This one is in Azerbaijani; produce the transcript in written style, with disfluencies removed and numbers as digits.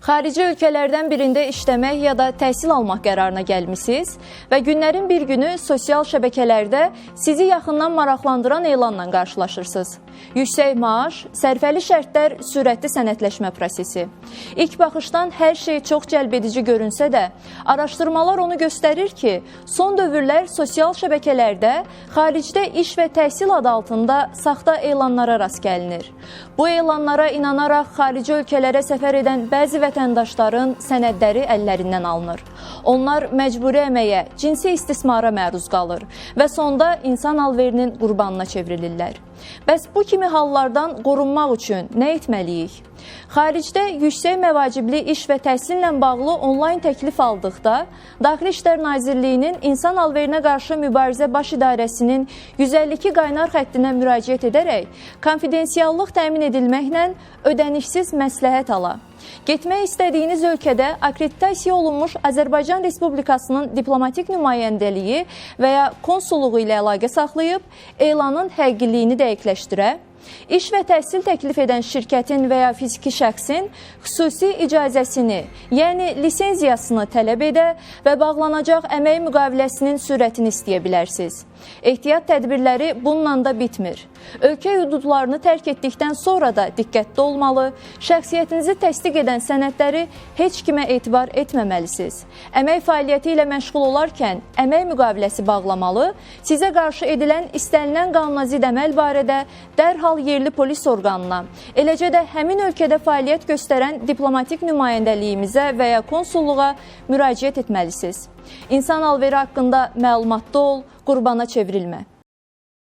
Xarici ölkələrdən birində işləmək ya da təhsil almaq qərarına gəlmisiniz və günlərin bir günü sosial şəbəkələrdə sizi yaxından maraqlandıran elanla qarşılaşırsınız. Yüksək maaş, sərfəli şərtlər, sürətli sənədləşmə prosesi. İlk baxışdan hər şey çox cəlbedici görünsə də, araşdırmalar onu göstərir ki, son dövrlər sosial şəbəkələrdə xaricdə iş və təhsil adı altında saxta elanlara rast gəlinir. Bu elanlara inanaraq xarici ölkələrə səfər edən bəzi vətəndaşların sənədləri əllərindən alınır. Onlar məcburi əməyə, cinsi istismara məruz qalır və sonda insan alverinin qurbanına çevrilirlər. Bəs bu kimi hallardan qorunmaq üçün nə etməliyik? Xaricdə yüksək məvacibli iş və təhsillə bağlı onlayn təklif aldıqda, Daxili İşlər Nazirliyinin İnsan Alverinə qarşı Mübarizə Baş İdarəsinin 152 qaynar xəttinə müraciət edərək konfidensiallıq təmin edilməklə ödənişsiz məsləhət ala. Getmək istədiyiniz ölkədə akkreditasiya olunmuş Azərbaycan Respublikasının diplomatik nümayəndəliyi və ya konsulluğu ilə əlaqə saxlayıb elanın həqiqiliyini dəqiqləşdirə, İş və təhsil təklif edən şirkətin və ya fiziki şəxsin xüsusi icazəsini, yəni lisenziyasını tələb edə və bağlanacaq əmək müqaviləsinin sürətini istəyə bilərsiniz. Ehtiyat tədbirləri bununla da bitmir. Ölkə hüdudlarını tərk etdikdən sonra da diqqətli olmalı, şəxsiyyətinizi təsdiq edən sənədləri heç kimə etibar etməməlisiniz. Əmək fəaliyyəti ilə məşğul olarkən əmək müqaviləsi bağlamalı, sizə qarşı edilən istənilən qanuna zidd əməl barədə dərhal yerli polis orqanına, eləcə də həmin ölkədə fəaliyyət göstərən diplomatik nümayəndəliyimizə və ya konsulluğa müraciət etməlisiniz. İnsan alveri haqqında məlumatlı ol, qurbana çevrilmə.